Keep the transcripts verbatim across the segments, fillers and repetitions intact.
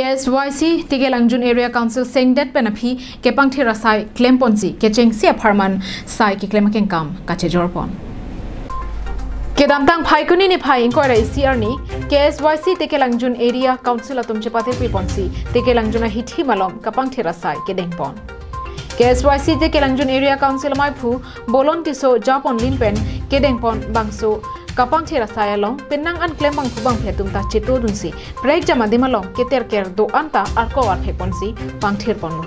S Y C Tekelangjun Area Council sengdet pen aphi kepangthir asai klemponsi kechengsi apharman sai keklem akengkam kachejorpon. Kedamtang Phaikuni niphai ingkoi ra isi arni K S Y C Tekelangjun Area Council atum chepatirpiponsi Tekelangjun ahithi malom kapangthir asai kedengpon. K S Y C Tekelangjun Area Council amaiphu Bolon Tisso japon lin pen kedengpon bangso kapangthir asai along penang an klem bangphu bangphi atum ta chetodunsi prekjam adim along keterker do-an ta arko arphekponsi pangthirponlo.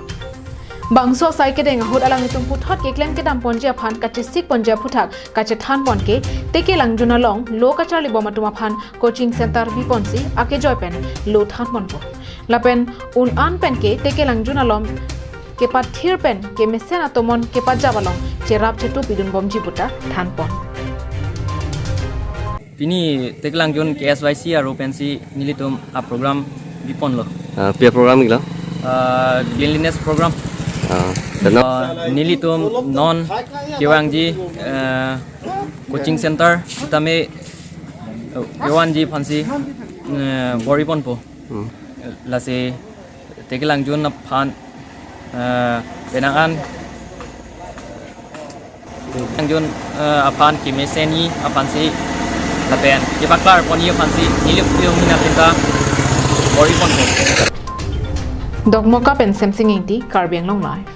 Bangso asai kedeng ahut alanglitum puthot keklem kedamponji aphan kachesikponji aphuthak kachethanpon ke Tekelangjun along lo kacharlibom atum aphan coaching center biponsi akejoi pen lo thanponpo. Lapen un-an pen ke Tekelangjun along kepathir pen kemesen atomon kepajap along cherap chetupidunbomji puta thanpon. Pini Tekelangjun K S Y C aro pensi nelitum a program biponlo. Ah, pi a program iklo? Ah, cleanliness program. Ah, tenok? Ah, nelitum non kevangji, eh, coaching center sitame, eh, kevanji aphansi, eh, bor-iponpo. Hmm. Lasi Tekelangjun aphan, eh, penang an Tekelangjun, eh, aphan kemesenji aphansi lapen kepaklarponji aphansi nelitum mina pinta bor-iponpo. Dokmoka pen Semsing Ingti, Karbi Anglong Live.